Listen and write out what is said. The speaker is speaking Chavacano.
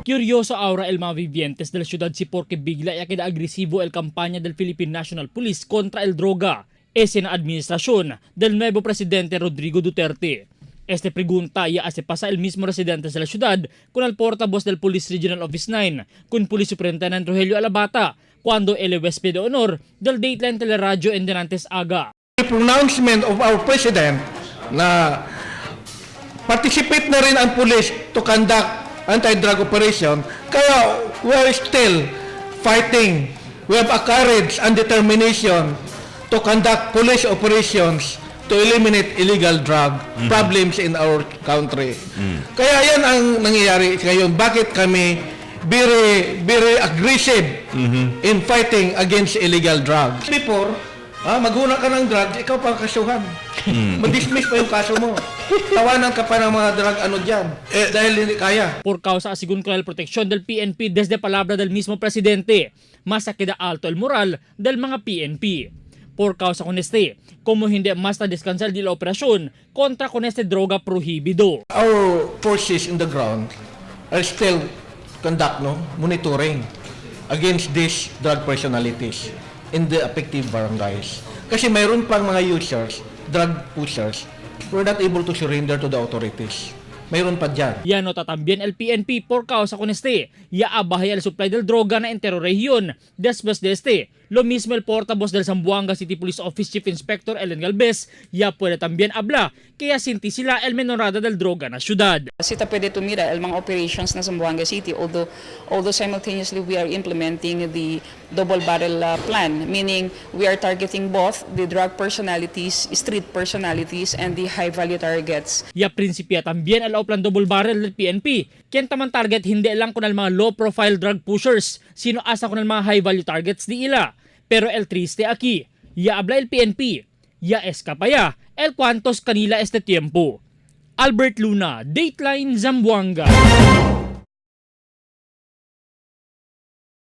Curioso ahora el mga vivientes de la ciudad si porque bigla ya queda agresivo el campaña del Philippine National Police contra el droga. Es en la administración del nuevo presidente Rodrigo Duterte. Este pregunta ya hace pasa el mismo residentes de la ciudad con el portavoz del Police Regional Office 9, con Police Superintendent Rogelio Alabata, cuando el huésped de honor del Dateline Teleradio en Denantes Aga. The pronouncement of our president na participate na rin ang police to conduct anti-drug operation, kaya we are still fighting. We have a courage and determination to conduct police operations to eliminate illegal drug problems in our country. Kaya yan ang nangyayari ngayon. Bakit kami very, very aggressive in fighting against illegal drugs? Before, maghuna ka ng drugs, ikaw pa ang kasuhan. Ma-dismiss pa yung kaso mo. Tawanan ka pa ng mga drug ano dyan. Dahil hindi kaya. Por causa según con el protección del PNP desde palabra del mismo presidente, más queda alto el moral del mga PNP. Por causa con este, como hindi mas na descansar de la operación contra con este droga prohibido. Our forces in the ground are still conduct no monitoring against these drug personalities in the affected barangays. Kasi mayroon pang mga users, drug pushers, who are not able to surrender to the authorities. Mayroon pa dyan. Ya nota también el PNP por causa con este, ya abaja el supply del droga na entero región. Después de este, lo mismo el portavoz del Zamboanga City Police Office Chief Inspector Ellen Galvez, ya puede también habla que ya sinti sila el menorada del droga na ciudad. Sita pwede tumira el mga operations na Zamboanga City, although simultaneously we are implementing the double barrel plan, meaning we are targeting both the drug personalities, street personalities, and the high value targets. Ya prinsipya también el Oplan Double Barrel del PNP, quien taman target hindi lang con el mga low profile drug pushers, sino asa con el mga high value targets di ila. Pero el triste aquí, ya habla el PNP, ya escapa ya el cuantos kanila este tiempo. Albert Luna, Dateline Zamboanga.